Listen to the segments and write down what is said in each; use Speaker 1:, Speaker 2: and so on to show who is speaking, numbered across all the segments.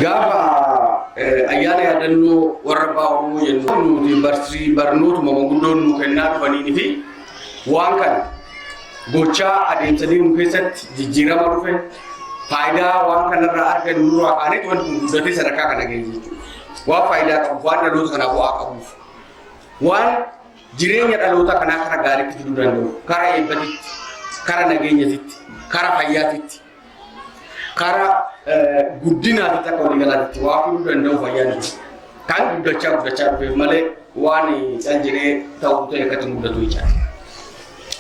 Speaker 1: Gaafa ayyaana yaadannoo warra abbaa Oromoo jennu nuti barsii barnootuma manguddoon nu kennaa dhufaniin fi waan kana gochaa adeemsa deemu keessatti jijjiirama dhufe faayidaa waan kanarraa argannu nurraa kaaneet wanti kun guddatee sadarkaa kana ga'e jechuudha. Waan faayidaa qabuuf, waan dhaloota kanaa bu'aa qabuuf, waan jireenya dhaloota kanaa kara gaariitti fiduu danda'u, kara eebbatitti, kara nageenyatitti, kara fayyaatitti, kara guddinaatitti akka waliigalaatitti waa fiduu danda'u fayyaan jiru. Kan guddachaa guddachaa dhufeef malee waan cal jedhee ta'uu ta'e akkatti guddatu jechaadha.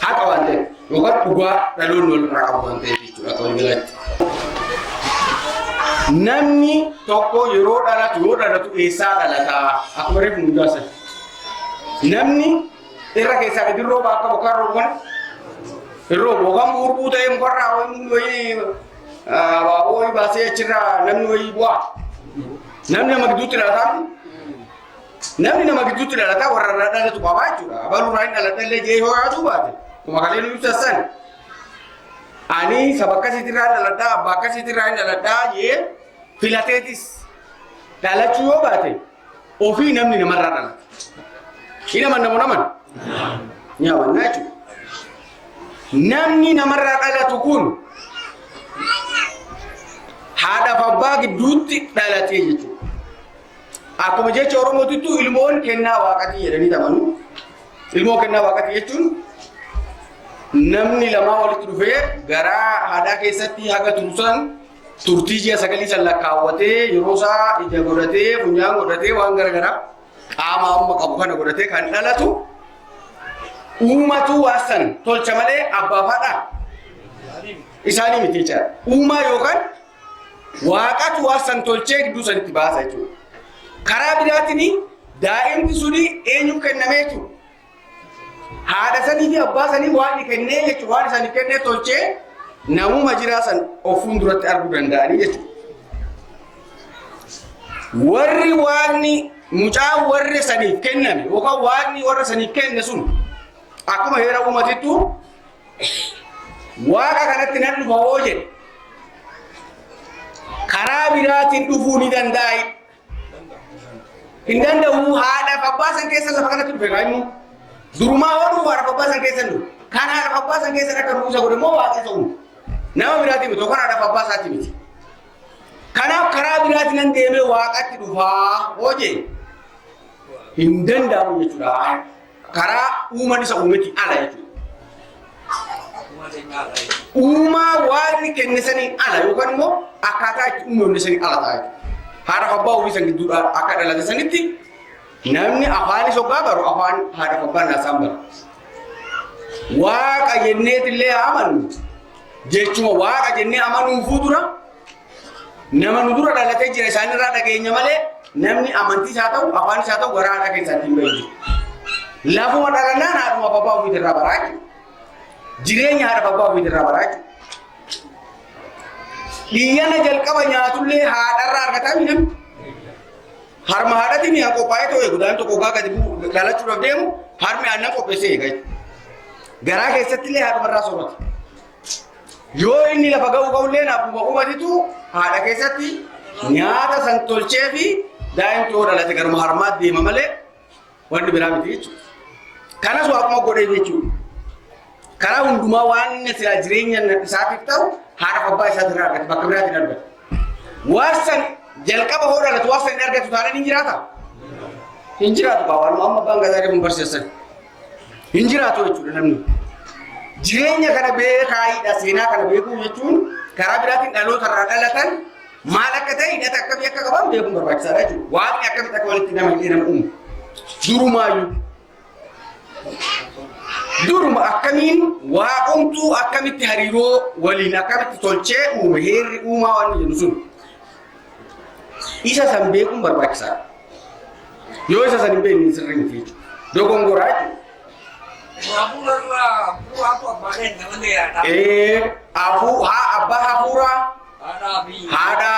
Speaker 1: Haqa waan ta'eef yookaan dhugaa dhaloonni walirraa qabu waan ta'eef jechuudha akka waliigalaatti. Namni tokko yeroo dhalatu yoo dhalatu eessaa dhalataa akkuma reefu hundaa sana. Namni irra keessaa gadi rooba akka bokkaan roobu kana hin roobu yookaan hurbuu ta'ee mukarraa wayii wayii abaaboo wayii baasee achirraa namni wayii bu'aa. Namni nama gidduutti dhalataa namni nama gidduutti dhalataa warra irraa dhalatu qabaa jechuudha. Abaluu irraa hin dhaladha illee jee yoo yaaduu baate kuma kalee nu ibsassan. Ani saba akkasiitirraa hin dhaladhaa abbaa akkasiitirraa hin dhaladhaa jee filateetis dhalachuu yoo baate ofii namni namarraa dhalata. Hin amanna moo naman? Ni amanna jechuudha. Namni namarraa dhalatu kun haadhaaf abbaa gidduutti dhalatee jechuudha. Akkuma jecha Oromootittuu ilmoon kennaa waaqatii jedhanii amanu. Ilmoo kennaa waaqatii jechuun namni lamaa walitti dhufee garaa haadhaa keessatti haga tursan turtii ji'a sagalii san lakkaawwatee yeroo isaa ija godhatee funyaan godhatee waan garaagaraa qaama amma qabu kana godhatee kan dhalatu uumatu waan san tolcha malee abbaa fi haadha isaanii miti jechaadha. Uumaa yookaan waaqatu waan san tolchee gidduu sanitti baasa jechuudha. Karaa biraatiin daa'imti suni eenyuuf kennamee jechuudha. Haadha sanii fi abbaa sanii waaqni kennee jechuudha. Waan isaaniif kennee tolchee namuma jiraa san of fuulduratti arguu danda'anii jechuudha. Warri waaqni mucaa warra saniif kenname yookaan waaqni warra saniif kenne sun akkuma heera uumatittu waaqa kanatti nan dhufa hoo jedhe karaa biraatiin dhufuu ni danda'a. Hin danda'u haadhaaf abbaa san keessa lafa kanatti dhufe kaa immoo. Durumaa hoo dhufu haadhaaf abbaa san keessa dhufu. Kan haadhaaf abbaa san keessa akka dhufu isa godhe immoo waaqa isa uume. Nama biraatiin miti yookaan haadhaaf abbaa isaatii miti. Kanaaf karaa biraatiin nan deemee waaqatti dhufaa hoo jee hin danda'amu jechuudha. Karaa uuman isa uumetti ala jechuudha. Uumaa waaqni kenne saniin ala yookaan immoo akkaataa itti uumamne saniin ala ta'a jechuudha. Haadhaaf abbaa ofii san gidduudhaa akka dhalate sanitti namni afaanis hoggaa baru afaan haadhaaf abbaan naasaan bara. Waaqa jenneetillee haa amannu jechuma waaqa jennee amanuufuu dura nama nu dura dhalatee jira isaanirraa dhageenya malee namni amantii isaa ta'u afaan isaa ta'u garaa haadha keessaa ittiin bahu jiru. Lafuma dhalannaan haadhuma abbaa ofiitirraa baraa jechuudha. Jireenya haadha abbaa ofiitirraa baraa jechuudha. Dhiyyana jalqaba nyaatullee haadharraa argataa miti namni. Harma haadhatiin mi'aan qophaa'ee ta'u eegu daa'imni tokko hoggaa gadi bu'u dhalachuudhaaf deemu harmi aannan qopheessee eega jechuudha. Garaa keessatti illee haadhumarraa soorata. Yoo inni lafa ga'uu ga'ullee abbuma uumatitu haadha keessatti nyaata san tolchee fi daa'imti yoo dhalate garuma harmaa deema malee wanni biraa miti jechuudha. Kanas waaquma godhee jechuudha. Karaa hundumaa waan inni silaa jireenya isaatiif ta'u haadha abbaa isaatirraa argate bakka biraatiin argatu. Waan san jalqaba hoo dhalatu waan san hin argatu taanaan hin jiraata. Hin jiraatu kaa waanuma amma abbaan gadaa kun barsiisan. Hin jiraatu jechuudha namni. Jireenya kana beekaayidha. Seenaa kana beekuu jechuun karaa biraatiin dhaloota irraa dhalatan maal akka ta'e, hidhata akkamii akka qaban beekuun barbaachisaadha jechuudha. Waaqni akkamitti akka walitti nama hidhee nama uumu. Durumaayyuu. Duruma akkamiin waaqomtuu akkamitti hariiroo waliin akkamitti tolchee uume, heerri uumaa waan jennu sun. Isa san beekuun barbaachisaadha. Yoo isa san hin beekne sirrii miti jechuudha. Dogongoraa jechuudha.
Speaker 2: Hafuurarraa hafuuraatu abbaa keenya malee haadha.
Speaker 1: Ee, haa abbaa hafuuraa,
Speaker 2: Haadhaa fi
Speaker 1: haadha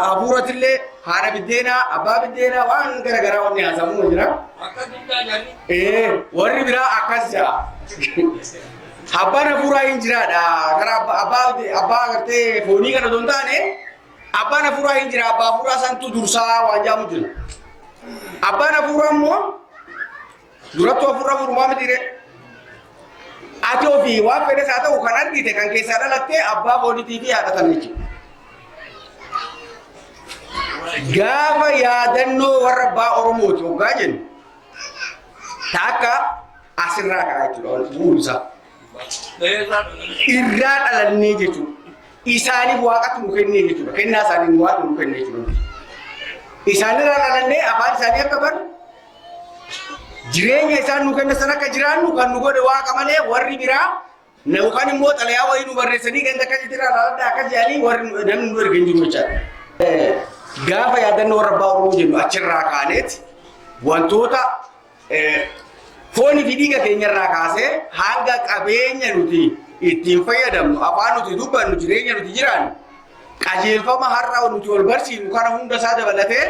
Speaker 1: hafuuratillee, haadha biddeenaa, abbaa biddeenaa, waan garaagaraa wanni haasamu jira.
Speaker 2: Akka guddaa jedhanii.
Speaker 1: Ee, warri biraa akkas jedha. Abbaan hafuuraa hin jiraadha. Karaa abbaa agartee foonii kana osoo hin taane, abbaan hafuuraa hin jira. Abbaa hafuuraa santu dursaa waan jedhamu jira. Abbaan hafuuraa immoo durattuu hafuura hafuurumaa miti ree. Ati ofii waan fedhes haa ta'u, kan argite, kan keessaa dhalatte abbaa fooniitii fi haadha sana jechuudha. Gaafa yaadannoo warra abbaa Oromooti hoggaa jennu, takka asirraa ka'a jechuudha bu'uun isaa. Irraa dhalannee jechuudha. Isaaniif waaqatu nu kennee jechuudha. Kennaa isaanii waaqni nu kennee jechuudha. Isaanirraa dhalannee afaan isaanii akka barru, jireenya isaan nu kenna san akka jiraannu kan nu godhe waaqa malee, warri biraa yookaan immoo xalayaa wayii nu barreessanii ganda akkasitti irraa ilaaladhaa akkas jedhanii warri namni nu erga hin jiru jechaadha. Gaafa yaadannoo warra abbaa Oromoo jennu, achirraa kaaneeti wantoota foonii fi dhiiga keenyarraa kaasee hanga qabeenya nuti ittiin fayyadamnu, afaan nuti dubbannu, jireenya nuti jiraannu, qajeelfama har'a nuti wal barsiifnu kana hunda isaa dabalatee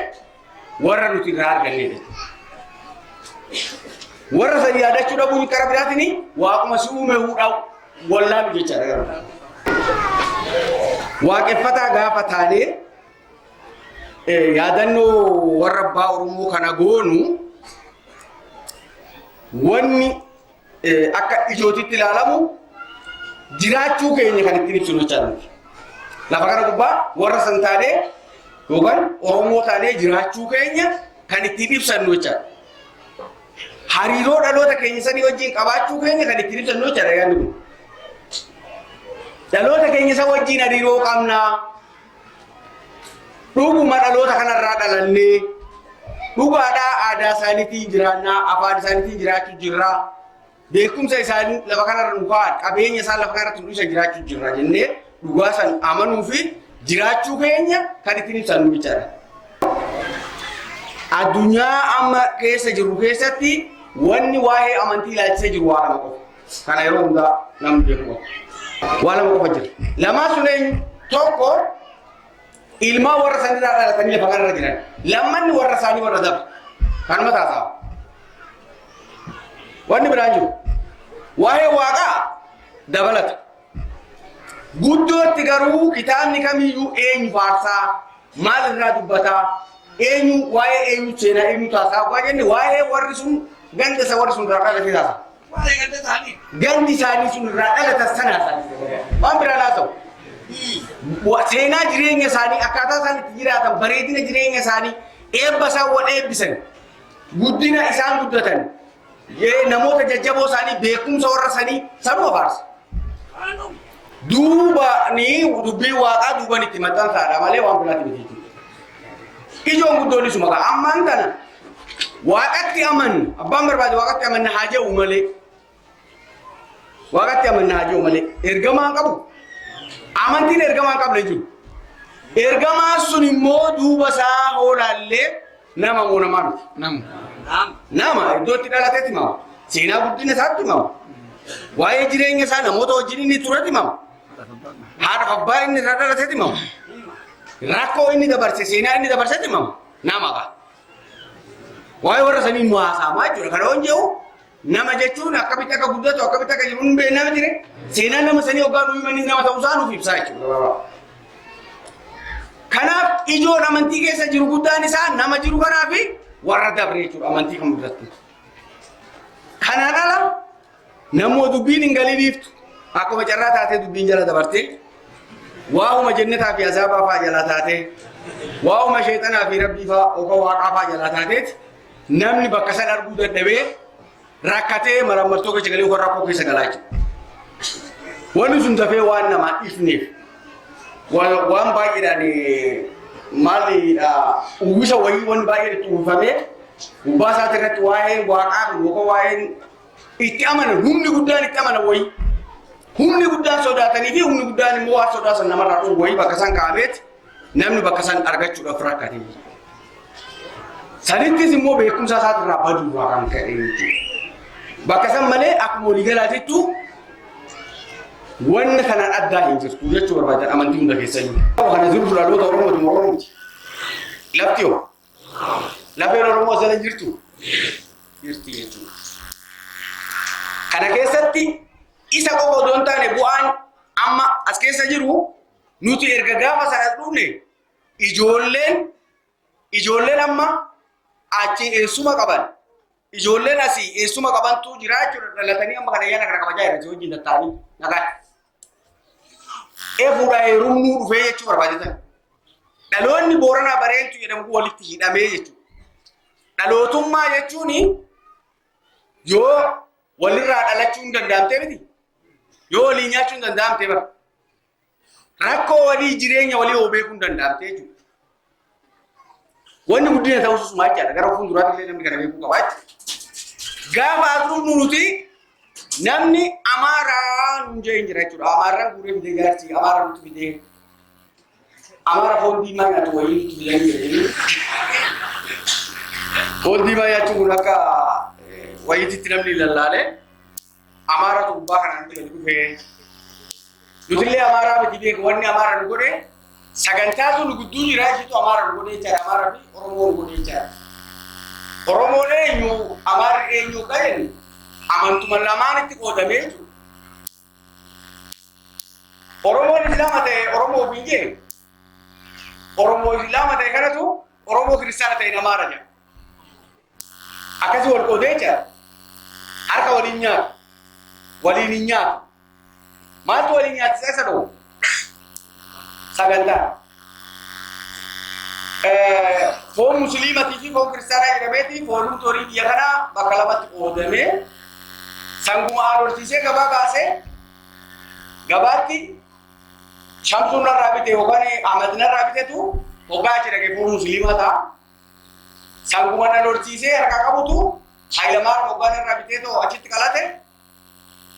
Speaker 1: warra nuti irraa argannedha. Warra san yaadachuu dhabuun karaa biraatiin waaquma si uume huudhaa wallaalu jechaadha. Waaqeffataa gaafa taanee yaadannoo warra abbaa Oromoo kana goonu, wanni akka ijootitti ilaalamu jiraachuu keenya kan ittiin ibsinu jechaadha. Lafa kana gubbaa warra san taanee yookaan Oromoo taanee jiraachuu keenya kan ittiin ibsannu jechaadha. Hariiroo dhaloota keenya sanii wajjin qabaachuu keenya kan ittiin ibsannu jechaadha yaadni kun. Dhaloota keenya isa wajjin hariiroo qabnaa. Dhuguma dhaloota kanarraa dhalannee, dhugaadhaa aadaa isaaniitiin jiraannaa, afaan isaaniitiin jiraachuu jirraa, beekumsa isaanii lafa kanarra nu kaa'an, qabeenya isaan lafa kanarratti nu dhiisan jiraachuu jirra jennee dhugaa san amanuu fi jiraachuu keenya kan ittiin ibsannu jechaadha. Addunyaa amma keessa jirru keessatti wanni waa'ee amantii ilaalchisee jiru waa lama qofa. Kana yeroo hundaa namni beeku qaba. Waa lama qofa jira. Lamaan sun eenyu? Tokko ilmaan warra sanirraa dhalatanii lafa kanarra jiran. Lammanni warra isaanii warra dabre. Kanuma taasa'a. Wanni biraan jiru. Waa'ee waaqaa dabalata. Guddootti garuu kitaabni kamiyyuu eenyu faarsaa, maal irraa dubbataa, eenyu waa'ee eenyu seenaa eenyu taasaa waa jenne, waa'ee warri sun ganda isa warri sun irraa dhalatee taasa.
Speaker 2: Waa'ee ganda isaanii.
Speaker 1: Gandi isaanii sun irraa dhalatan sana isaanii. Waan biraa haasa'u. Seenaa jireenya isaanii, akkaataa isaan itti jiraatan, bareedina jireenya isaanii, eebba isaan wal eebbisan, guddina isaan guddatan, namoota jajjaboo isaanii, beekumsa warra sanii sanuma faarsa. Duuba ni dubbii waaqaa duuban itti maxxansaadha malee waan biraatti miti jechuudha. Ijoon guddoon isuma ka'a. Ammaan kana waaqatti amanna. Abbaan barbaade waaqatti amanna haa jedhu malee. Waaqatti amanna haa jedhu malee. Ergamaan qabu. Amantiin ergamaan qabne jiru. Ergamaan sun immoo duuba isaa hoolaallee nama moo namaa miti?
Speaker 3: Nama.
Speaker 1: Nama iddoo itti dhalatetti himama. Seenaa guddina isaatti himama. Waa'ee jireenya isaa, namoota wajjin inni turetti himama. Haadha abbaa inni irraa dhalatetti himama. Rakkoo inni dabarse, seenaa inni dabarsetti himama. Nama qaba. Waa'ee warra sanii nu haasa'amaa jechuudha. Kana waan jedhu, nama jechuun akkamitti akka guddatu, akkamitti akka jiru hin beeknaa miti ree. Seenaan nama sanii hoggaa nu himanii nama ta'uusaa nuuf ibsaa jechuudha. Kanaaf ijoon amantii keessa jiru guddaan isaa nama jiru kanaa fi warra dabre jechuudha amantii kan biratti. Kanaan ala namoo dubbiin hin galiniiftu, akkuma carraa taatee dubbiin jala dabartee, waa'uma jennetaa fi azaabaa fa'aa jala taatee, waa'uma sheexanaa fi rabbii fa'aa yookaan waaqaa fa'aa jala taateeti namni bakka san arguu dadhabee rakkatee marammartoo keessa galee yookaan rakkoo keessa galaa jechuudha. Wanni sun dafee waan namaa ifneef waan baay'eedhaan maalidha uwwisa wayii waan baay'een itti uwwifamee gubbaa isaati irratti waa'een waaqaa kun yookaan waa'een itti amanan humni guddaan itti amanan wayii humni guddaan sodaatanii fi humni guddaan immoo waan sodaatan namarraa dhufu wayii bakka san kaa'ameeti namni bakka san argachuudhaaf rakkate. Sanittis immoo beekumsa isaatirraa baduurraa kan ka'e jechuudha. Bakka san malee akkuma waliigalaatittu wanni kanaan addaa hin jirtu jechuu barbaadan amantii hunda keessayyuu. Kana jiru dhaloota Oromooti moo Oromooti? Lafti hoo? Lafeen Oromoo asirra hin jirtu? Jirti jechuudha. Kana keessatti isa qofa odoo hin taane bu'aan amma as keessa jiru nuti erga gaafa sana dhufne ijoolleen amma achi eessuma qaban ijoolleen asii eessuma qabantu jira jechuudha dhalatanii amma kana ayyaana kana kabajaa jiran si wajjin tattaanii nagaa. Eefuudhaa heerumnuu dhufee jechuu barbaadetan. Dhaloonni Booranaa Bareentu jedhamu kun walitti hidhamee jechuudha. Dhalootummaa jechuun yoo walirraa dhalachuu hin danda'amtee miti. Yoo walii nyaachuu hin danda'amtee bara. Rakkoo walii jireenya walii hoo beekuu hin danda'amtee jechuudha. Wanni guddina ta'uu sumaa jechaadha. Gara fuulduraatti illee namni kana beekuu qaba jechuudha. Gaafa as dhufnu nuti namni Amaaraa nuun jee hin jira jechuudha. Amaaraan guuree fidee jaarsi Amaara nuti fidee Amaara foon diimaa nyaatu wayii nuti fidanii jedhanii. Foon diimaa nyaachuun kun akka wayiititti namni lallaalee Amaaratu gubbaa kanaan nuti gadi dhufee. Nutillee Amaaraa miti beeku wanni Amaara nu godhe sagantaatu nu gidduu jira ishitu Amaara nu godhe jechaadha. Amaaraa fi Oromoo nu godhe jechaadha. Oromoon eenyu Amaarri eenyu qajen amantuma lamaanitti qoodamee jechuudha. Oromoon Islaama ta'e Oromoo ofiin jee Oromoo Islaama ta'e kanatu Oromoo Kiristaana ta'e Amaara jedha. Akkasii wal qoodee jechaadha. Harka waliin nyaatu. Waliin hin nyaatu. Maaltu waliin nyaachisa isa dhowwu? Sagantaa. Foon musliimatii fi foon kiristaanaa jedhameeti foonumti horii biyya kanaa bakka lamatti qoodamee sanguma aadorsiisee gabaa baasee gabaatti Shamsuun narraa bite yookaan Ahmad narraa bitetu hoggaa achi dhaqee foon musliimaa ta'a. Sanguma nan horsiisee harkaa qabutu Hayilamaariyaam hoggaa narraa bitee too achitti qalate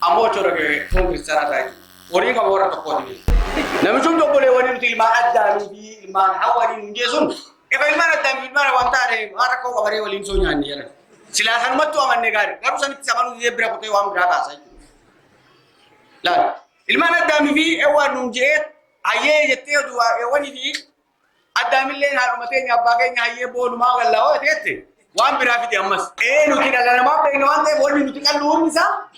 Speaker 1: ammoo achi dhaqee foon kiristaanaa ta'a jechuudha. Horiin qaba warra tokkooti. Namichi hundi obboleewwanii nuti ilmaan addaamii fi ilmaan hawwanii nuun jee sun efa ilmaan addaamii fi ilmaan hawwan taane waan rakkoo qabaree waliin soo nyaanne jedhan. Silaa sanumattuu amanne gaarii garuu sanitti amanuu didee bira kutee waan biraa kaasa jechuudha. Laal ilmaan addaamii fi hawwaan nuun jee hayyee jettee oduu hawwanii fi Addaamilleen haadhuma teenya abbaa keenya hayyee boonumaa gallaa hoo jeette waan biraa fide ammas. Ee nuti dhala namaa beekna waan ta'eef wanni nuti qallu hundi isaa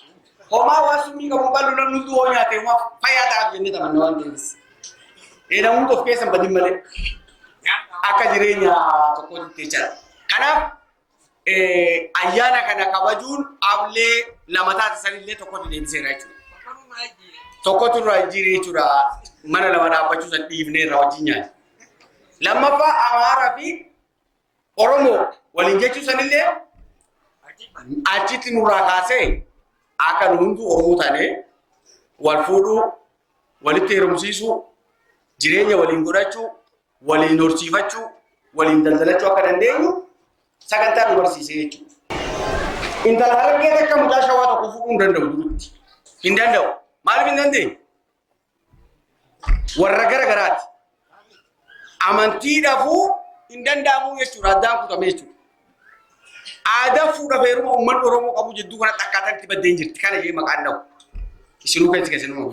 Speaker 1: homaa waan summii qabu qallu namni hundi hoo nyaate homaa fayyaa ta'aaf jennee taphanna waan ta'eef. Ee namni hundi of keessa hin badin malee akka jireenya tokkootti jechaadha. Kanaaf ayyaana kana kabajuun ablee lama taasisanillee tokkotti deebiseera jechuudha. Tokkotu irraa jijjiiree jechuudha. Mana lama dhaabbachuu san dhiifnee irraa wajjin nyaanne. Lammaffaa Amaaraa fi Oromoo waliin jechuu sanillee achitti nurraa kaasee akka nu hunduu Oromoo taanee wal fuudhuu, walitti heerumsiisuu, jireenya waliin godhachuu, waliin horsiifachuu, waliin daldalachuu akka dandeenyu sagantaa nu barsiisee jechuudha. Intala Harargee takka mucaa Shawaa tokko fuudhuu hin danda'u durutti. Hin danda'u. Maaliif hin dandeenye? Warra gara garaati. Amantii dhabuu hin danda'amu jechuudha. Addaan kutamee jechuudha. Aadaa fuudha feeruma uummanni Oromoo qabu jidduu kanatti akkaataa itti baddeen jirti. Kana jee maqaan dhabu. Isinuu keessa keessa nama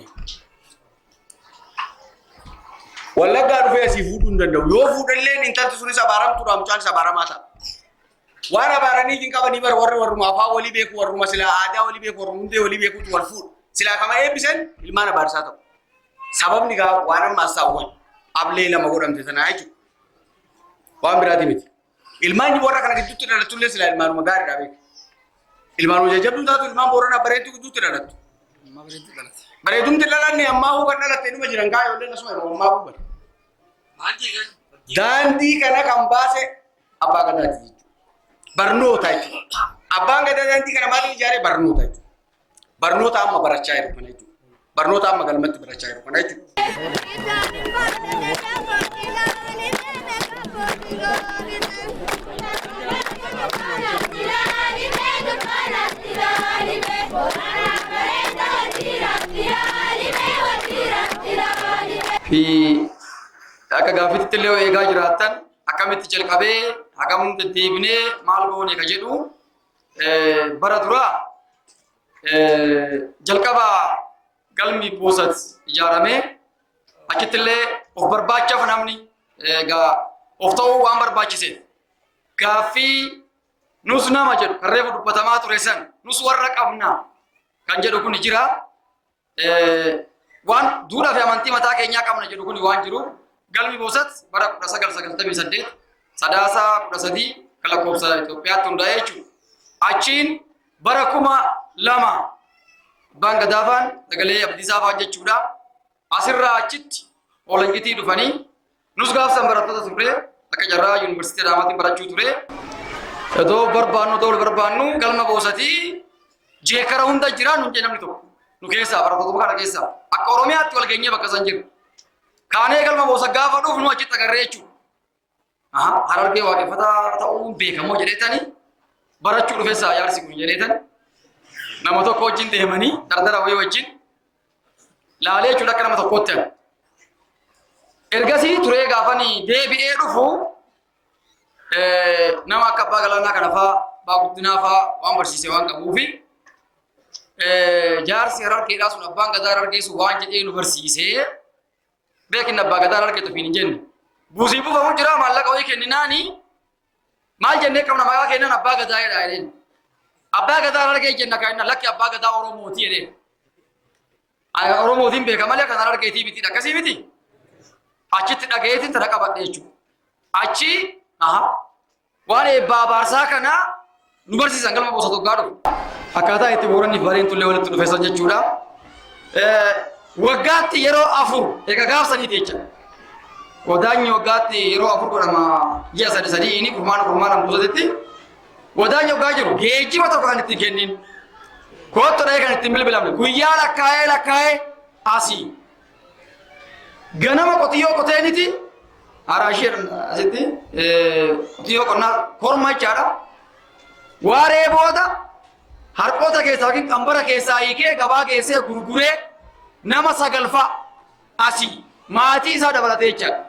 Speaker 1: Wallaggaa dhufee asii fuudhuu hin danda'u. Yoo fuudhellee intalti sunis abaaramtuudha mucaan isa abaaramaa ta'a. Waan abaaranii hin qabanii bara warri warruma afaan walii beeku warruma silaa aadaa walii beeku warruma hundee walii beekutu wal fuudha. Silaa kama eebbisan ilmaan abaarsaa ta'u. Sababni gaa waan amma as taa'u ablee lama godhamte sanaa jechuudha. Waan biraati miti. Ilmaan warra kana gidduutti dhalattullee silaa ilmaanuma gaariidha beeku. Ilmaanuma jajjabduu taatu ilmaan Booranaa bareedduu gidduutti dhalattu.
Speaker 2: Ammaa bareedduu dhalate.
Speaker 1: Bareedumti dhalanne ammaa huu kan dhalatte inuma jiran kaa ijoolleen asuma yeroo ammaa huu bari. Daandii kana kan baase abbaa gadaati jechuudha. Barnoota jechuudha. Abbaan gadaa daandii kana maaliif ijaare barnoota jechuudha. Barnoota amma barachaa jiru kana jechuudha. Barnoota amma galmatti barachaa jiru kana jechuudha. Fi akka gaaffiitti illee eegaa jiraattan, akkamitti jalqabee, hagam deddeebinee, maal goone ka jedhu, bara duraa jalqaba galmi Boosat ijaaramee achitti illee of barbaachaaf namni egaa of ta'uu waan barbaachiseef, gaaffii nus nama jedhu kan reefu dubbatamaa ture san, nus warra qabna kan jedhu kun jira. Waan duudhaa fi amantii mataa keenyaa qabna jedhu kun waan jiru, galmi Boosat bara 1998 Sadaasa 13 kan lakkoofsa Itoophiyaatti hundaa'e jechuudha. Achiin bara 2000 abbaan gadaafaan sagalee Abdiisaa faan jechuudha. Asirraa achitti Oolangitii dhufanii, nus gaafsan barattoota turre, akka carraa Yuunivarsiitii Adaamaatiin barachuu ture. Otoo barbaannu, otoo barbaannu, galma Boosatii jeekara hunda jira nun jedhe namni tokko. Nu keessaa, barattoota kana keessaa, akka Oromiyaatti wal geenyee bakka san jiru. Kaanee galma Boosa gaafa dhufnu achitti agarree jechuudha. Harargee waaqeffataa ta'uun beekamoo jedheetani, barachuu dhufeessaa jaarsi kun jedheetani, nama tokko wajjin deemanii dardara wayii wajjin laalee jechuudha akka nama tokkootti ani. Ergasii turee gaafanii deebi'ee dhufu, nama akka abbaa galaanaa kana faa, abbaa guddinaa faa waan barsiise waan qabuufi, jaarsi Harargeedhaa sun, abbaan gadaa Harargee sun waan jedhee nu barsiisee beekin, abbaa gadaa Harargee ofiin hin jenne. Buusii buufamu jira, maallaqa wayii kenninaani maal jennee qabna, maqaa kennan abbaa gadaa jedha jedheen. Abbaa gadaa Harargee jenna kan inni, lakki, abbaa gadaa Oromooti jedheen. Oromootiin beeka malee kan Harargeetii miti, akkasii miti. Achitti dhagayeetiin tana qabadhe jechuudha. Achi waan eebbaa abaarsaa kana nu barsiisan galma Bosa Toggaa dhufu. Akkaataa itti Booranni fi Bareentullee walitti dhufeessan jechuudha. Waggaatti yeroo afur egaa gaafsaniiti jecha. Wadaanyi waggaatti yeroo afur godhama, ji'a sadi sadii inni kurmaana kurmaana Boosatitti. Wadaanyi waggaa jiru geejjiba tokko kan ittiin kennin. Koottoo dhahee kan ittiin bilbilamne, guyyaa lakkaa'ee lakkaa'ee asii. Ganama qotiyyoo qoteeniti, araashii asitti qotiyyoo qonnaa korma jechaadha. Waaree booda harqoota keessaa yookiin qambara keessaa hiikee gabaa geessee gurguree, nama sagalfaa asii maatii isaa dabalatee jechaadha.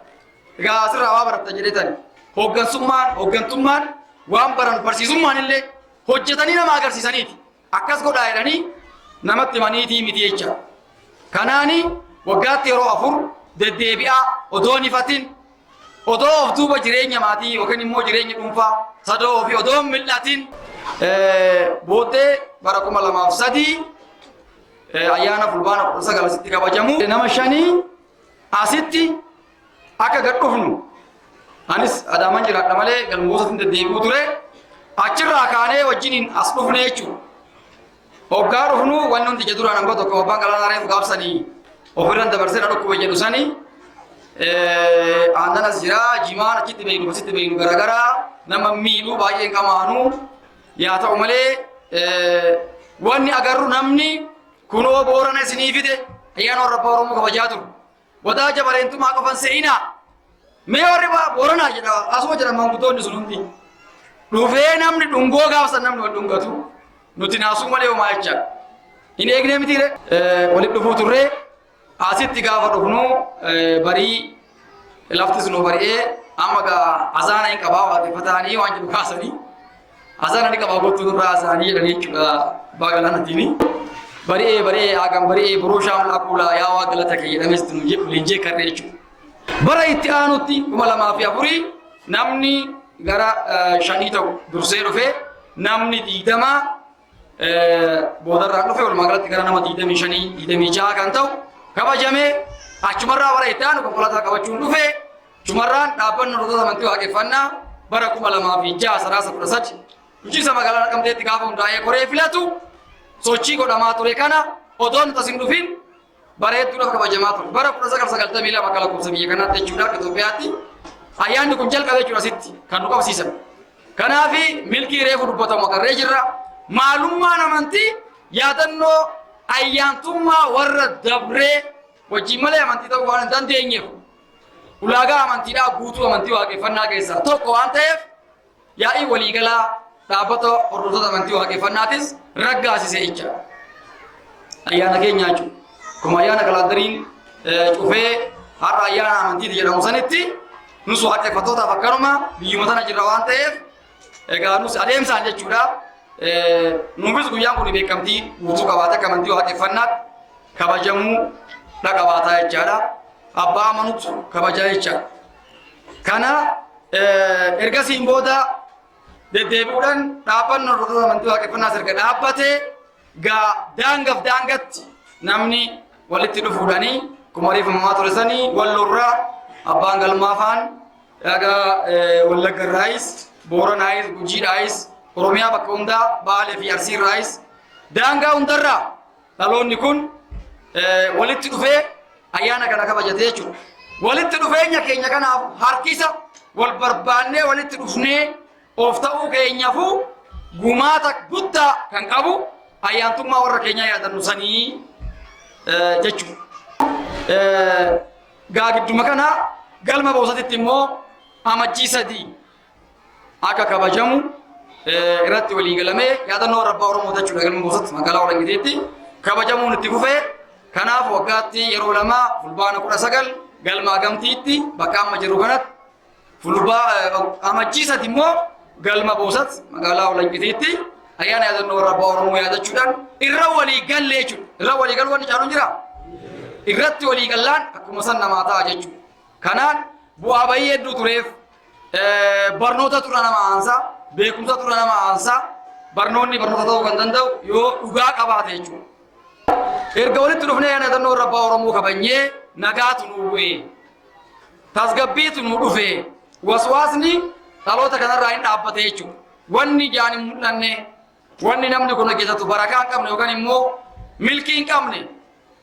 Speaker 1: Egaa asirraa waa baratta jedhetani. Hooggansummaan, hooggantummaan waan baran barsiisummaan illee hojjetanii nama agarsiisaniiti. Akkas godhaa jedhanii namatti himaniitii miti jecha. Kanaani waggaatti yeroo afur deddeebi'aa, odoo hin ifatin, odoo of duuba jireenya maatii yookiin immoo jireenya dhuunfaa sadoo ofii odoo hin mil'atin, booddee bara 2003 ayyaana Fulbaana 19 asitti kabajamu nama shanii asitti akka gad dhufnu, anis Adaaman jiraadha malee galmootatti deddeebi'uu ture, achirraa kaanee wajjiniin as dhufne jechuudha. Hoggaa dhufnu wanni hundi ija duraan hanga tokko abbaan galaanaa reefu gaafsanii ofirran dabarsee na dhukkube jedhu sani, aannan as jira, jimaan achitti beeknu asitti beeknu garaagaraa nama miidhuu baay'een qamaanu yaa ta'u malee, wanni agarru namni kunoo Boorana isinii fide, ayyaana warra abbaa Oromoo kabajaa turu. Wadaaja Bareentumaa qofan se'inaa. Mee warri Booranaa jedha, asuma jedhan maanguddoonni sun hundi. Dhufee namni dhungoo gaafsan, namni wal dhungatu nuti naasuu malee homaa jecha. Hin eegnee mitiire. Walitti dhufuu turree asitti gaafa dhufnu barii laftis nu bari'ee, amma gaa azaana hin qabaa waaqeffataanii waan jedhu kaasanii, azaana ni qabaa, gochuu nurraa azaanii jedhanii jechuudha abbaa galaanaatiin. Bari'ee bari'ee hagam bari'ee boroo shaamlaa kuulaa yaa waa galata kee jedhamees nu jedhu leenjee karree jechuudha. Bara itti aanutti 2004 namni gara shanii ta'u dursee dhufee, namni 20 boodarraan dhufe, walumaa galatti gara nama 25, 26 kan ta'u kabajamee, achumarraa bara itti aanu konkolaataa qabachuun dhufe. Achumarraan dhaabbanni hordoftoota amantii waaqeffannaa bara 2006 Sadaasa 13 bulchiinsa magaalaa Naqamteetti gaafa hundaa'ee koree filatu, sochii godhamaa ture kana odoo nuti as hin dhufin bareedduudhaaf kabajamaa ture. Bara 1992 akka lakkoofsa biyya kanaatti jechuudha, akka Itoophiyaatti ayyaanni kun jalqabe jechuudha, asitti kan nu qabsiisan. Kanaafi milkii reefu dubbatamu agarree jirra. Maalummaan amantii yaadannoo
Speaker 3: Ayyaantummaa warra dabree wajjin malee amantii ta'uu waan hin dandeenyeef, ulaagaa amantiidhaa guutuu amantii waaqeffannaa keessaa tokko waan ta'eef, yaa'ii waliigalaa dhaabbata hordoftoota amantii waaqeffannaatis raggaasise jecha. Ayyaana keenya jechuudha. Akkuma ayyaana kalaandariin cufee har'a ayyaana amantiiti jedhamu sanitti, nus waaqeffattootaaf akkanuma biyyuma tana jirra waan ta'eef, egaa nus adeemsaan jechuudha. Nuufis guyyaan kun beekamtii guutuu qabaate akka amantii waaqeffannaatti kabajamuu dha qabaataa jechaadha. Abbaa amanutu kabajaa jechaadha. Kana ergasiin booda deddeebi'uudhaan dhaabbanni hordoftoota amantii waaqeffannaas erga dhaabbatee gaa daangaaf daangatti namni walitti dhufuudhaanii akkuma reeffamaa ture sanii Wallorraa abbaan galmaafaan egaa Wallaggarraayis, Booranaayis, Gujiidhaayis, Oromiyaa bakka hundaa, Baalee fi Arsiirraayis, daangaa hundarraa dhaloonni kun walitti dhufee ayyaana kana kabajatee jechuudha. Walitti dhufeenya keenya kanaaf harkisa wal barbaannee walitti dhufnee of ta'uu keenyaafuu gumaata guddaa kan qabu ayyaantummaa warra keenyaa yaadannu sanii jechuudha. Gaa gidduma kana galma boosatitti immoo Amajjii 3 akka kabajamu irratti walii galamee, yaadannoo warra abbaa Oromoo jechuudha, galma boosatti magaalaa Walangiteetti kabajamuun itti fufee. Kanaaf waggaatti yeroo lama, Fulbaana 19 galma Agamtiitti bakka amma jiru kanatti, fulbaa Amajjii 3 immoo galma boosat magaalaa Walangiteetti ayyaana yaadannoo warra abbaa Oromoo yaadachuudhaan irra walii galle jechuudha. Irra walii galuu wanni caalu jira. Irratti walii gallaan akkuma san namaa ta'a jechuudha. Kanaan bu'aa bahii hedduu tureef barnoota tura nama aansaa, beekumsa tura nama aansaa, barnoonni barnoota ta'uu kan danda'u yoo dhugaa qabaate jechuudha. Erga walitti dhufnee yaadannoo warra abbaa Oromoo kabajnee nagaatu nuu bu'ee, tasgabbiitu nuu dhufe, waswaasni dhaloota kanarraa hin dhaabbate jechuudha. Wanni ijaan hin mul'anne, wanni namni kun hojjetatu barakaa hin qabne yookaan immoo milkii hin qabne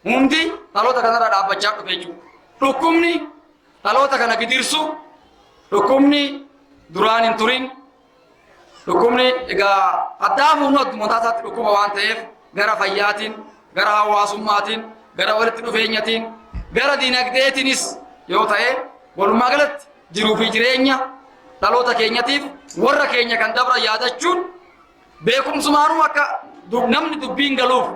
Speaker 3: hundi dhaloota kanarraa dhaabbachaa dhufe jechuudha. Dhukkubni dhaloota kana gidirsu, dhukkubni duraan hin turin, dhukkubni egaa addaa fuunu adduma mataa isaatti dhukkuba waan ta'eef, gara fayyaatiin, gara hawaasummaatiin, gara walitti dhufeenyatiin, gara dinagdeetiinis yoo ta'e, walumaa galatti jiruu fi jireenya dhaloota keenyatiif warra keenya kan dabra yaadachuun beekumsumaanuu akka namni dubbiin galuuf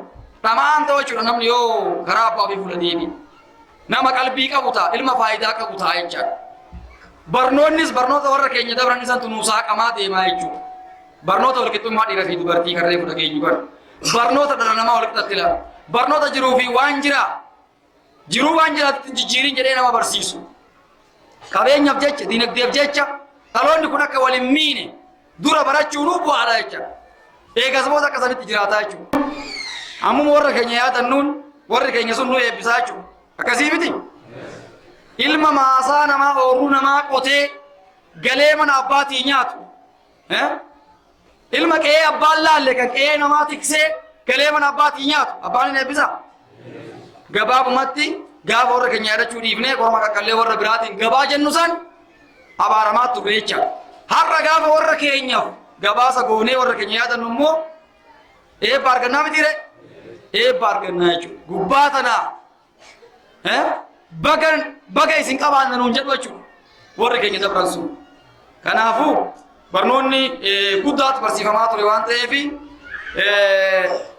Speaker 3: dhama'aan ta'u jechuudha. Namni yoo karaa abbaa ofii fuula deebi nama qalbii qabu ta'a, ilma faayidaa qabu ta'a jechaadha. Barnoonnis barnoota warra keenya dabran isantu nuu saaqamaa deemaa jechuudha. Barnoota walqixxummaa dhiira fi dubartii kan reefu dhageenyu kana. Barnoota dhala namaa walqixxatti ilaalu. Barnoota jiruu fi waan jiraa jiruu waan jiraatti hin jijjiirin jedhee nama barsiisu. Qabeenyaaf jecha, dinagdeef jecha dhaloonni kun akka wal hin miine dura barachuunuu bu'aadha jecha. Eegas booda akka sanitti jiraataa jechuudha. Ammuma warra keenya yaadannuun warri keenya sun nu eebbisaa jechuudha. Akkasii miti? Ilma maasaa namaa, oorruu namaa qotee galee mana abbaatii nyaatu. Ilma qe'ee abbaan laalle kan qe'ee namaa tiksee galee mana abbaatii nyaatu abbaan hin eebbisaa? Gabaabumatti gaafa warra keenya yaadachuu dhiifnee korma qaqqallee warra biraatiin gabaa jennu san abaaramaa turre jecha. Har'a gaafa warra keenyaaf gabaasa goonee warra keenya yaadannu immoo eebba argannaa mitiire? Eebba argannaa jechuudha. Gubbaa tanaa baga baga isin qabaanna nuun jedhu jechuudha warri keenya dabran sun. Kanaafuu barnoonni guddaatu barsiifamaa ture waan ta'eef,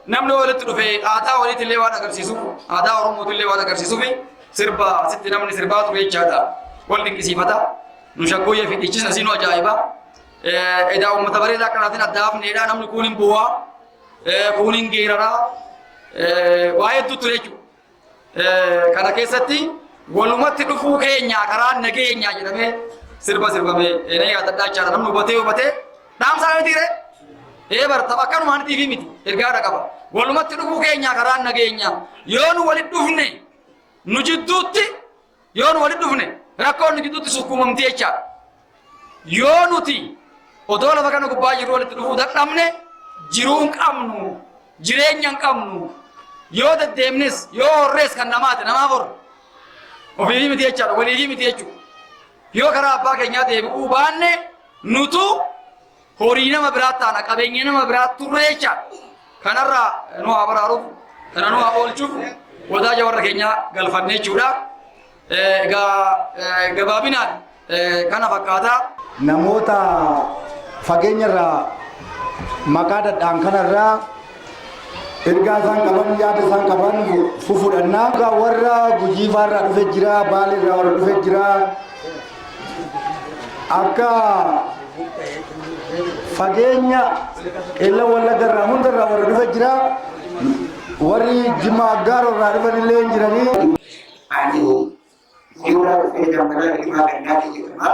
Speaker 3: namni walitti dhufe aadaa walitti illee waan agarsiisuuf, aadaa Oromootti illee waan agarsiisuuf, sirba asitti namni sirbaa ture jechaadha. Wal dinqisiifata. Nu shaggooyyee fi dhiichisna siinuu ajaa'iba. Edaa uummata bareedaa akkanaatiin adda hafneedha. Namni kuun hin bu'aa, kuun hin geeraraa, waa hedduu ture jechuudha. Kana keessatti walumatti dhufuu keenya karaa nageenyaa jedhamee sirba sirbame na yaadadhaa jechaadha. Namni hubatee hubatee dhaamsaa miti ree? Ee, bar tapha akkanumaan tiifi miti, ergaadha qaba. Walumatti dhufuu keenya karaa nageenyaa, yoo nu walitti dhufne nu jidduutti, yoo nu walitti dhufne rakkoon nu jidduutti sukkuumamti jechaadha. Yoo nuti odoo lafa kana gubbaa jirru walitti dhufuu dadhabne, jiruu hin qabnu, jireenya hin qabnu. Yoo deddeemnes, yoo horrees kan namaati, namaaf horre. Ofiifii miti jechaadha, waliifii miti jechuudha. Yoo karaa abbaa keenyaa deebi'uu baanne nutu horii nama biraa taana, qabeenya nama biraa turre jechaadha. Kanarraa nu haa baraaruuf Kana nu haa oolchuuf wadaaja warra keenyaa galfanne jechuudha. Egaa gabaabinaan kana fakkaataa.
Speaker 4: Namoota fageenya irraa maqaa dhadhaan kanarraa ergaa isaan qaban, yaada isaan qaban fufudhannaa. Warra Gujii faarraa dhufe jira, Baalee irraa warra dhufe jira. Akka fageenya Qeellan Wallagga irraa hundarraa warra dhufe jira. Warri Jimma Aggaaroo irraa dhufan illee hin jiranii.
Speaker 5: Ani Juuraa dhufee Dambalaa Dhimaa Gannaati jedhama.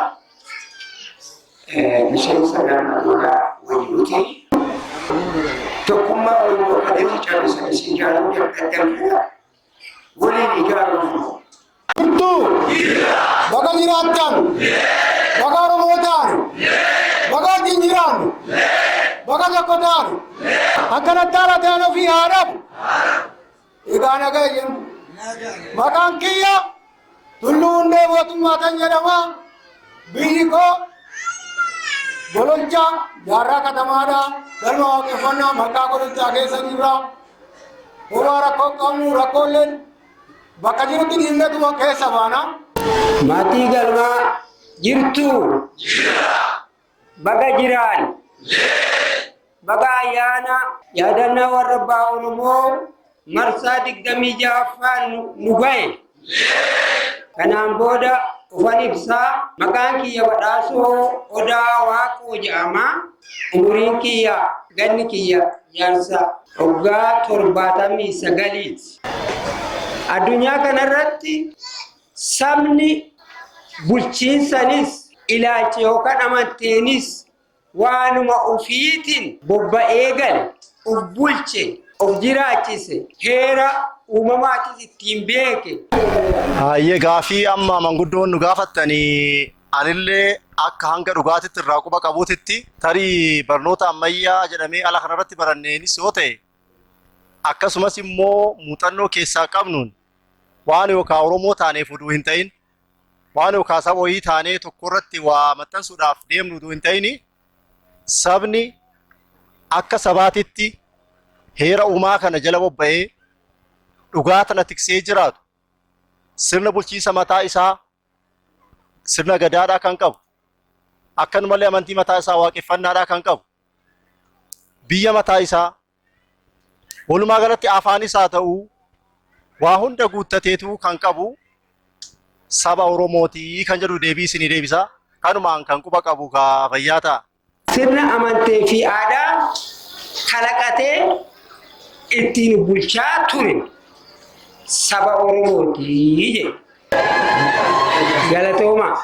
Speaker 5: Miseensa galma duulaa Wayyuuti. Tokkummaa Oromoo kaleessa caalchisanii ijaaruu jalqabdan kana waliin ijaaruuf.
Speaker 4: Jirtuu? Baga jiraattan! Baga Oromoo taane! Baga wajjin jiraanne! Baga tokko taane! Akkanatti haala ta'an ofii haa dhabu! Egaa nagaa jennu. Maqaan kiyya Tulluu Hundee Mootummaa kan jedhama. Biyyi koo Gololcha Jaarraa Katamaadha. Galma waaqeffannaa malkaa Gololchaa keessa jirra. Homaa rakkoo hin qabnu, rakkooleen bakka jirutti dhiifnetuma keessa baana.
Speaker 5: Maatii galmaa jirtuu? Baga jiraan. Baga ayyaana yaadannaa warra abbaa Oromoo marsaa 26ffaan nu gahe. Kanaan booda ufan ibsaa, maqaan kiyya Badhaasoo Odaa Waaqoo jedhama. Umuriin kiyya, ganni kiyya jaarsa waggaa 79ti. Addunyaa kanarratti sabni bulchiinsanis, ilaalcha yookaan amantiinis waanuma ufiitiin bobba'ee gale, uf bulche, of jiraachise, heera uumamaatis ittiin beeke.
Speaker 6: Hayyee, gaafii amma manguddoon nu gaafattanii anillee akka hanga dhugaatitti irraa quba qabuutitti, tarii barnoota ammayyaa jedhamee ala kanarratti baranneenis yoo ta'e, akkasumas immoo muuxannoo keessaa qabnuun, waan yookaan Oromoo taaneef uduu hin ta'in, waan yookaan saba wayii taanee tokko irratti waa maxxansuudhaaf deemnu uduu hin ta'in, sabni akka sabaatitti heera uumaa kana jala bobba'ee dhugaa tana tiksee jiraatu sirna bulchiinsa mataa isaa, sirna gadaadhaa kan qabu, akkanumallee amantii mataa isaa waaqeffannaadhaa kan qabu, biyya mataa isaa, walumaa galatti afaanis haa ta'u waa hunda guuttateetu kan qabu saba Oromootii kan jedhu deebii isinii deebisa. Kanumaan kan quba qabu kaa fayyaa ta'a.
Speaker 5: Sirna amantee fi aadaa kalaqatee ittiin bulchaa ture saba Oromooti jedhe. Galatoomaa.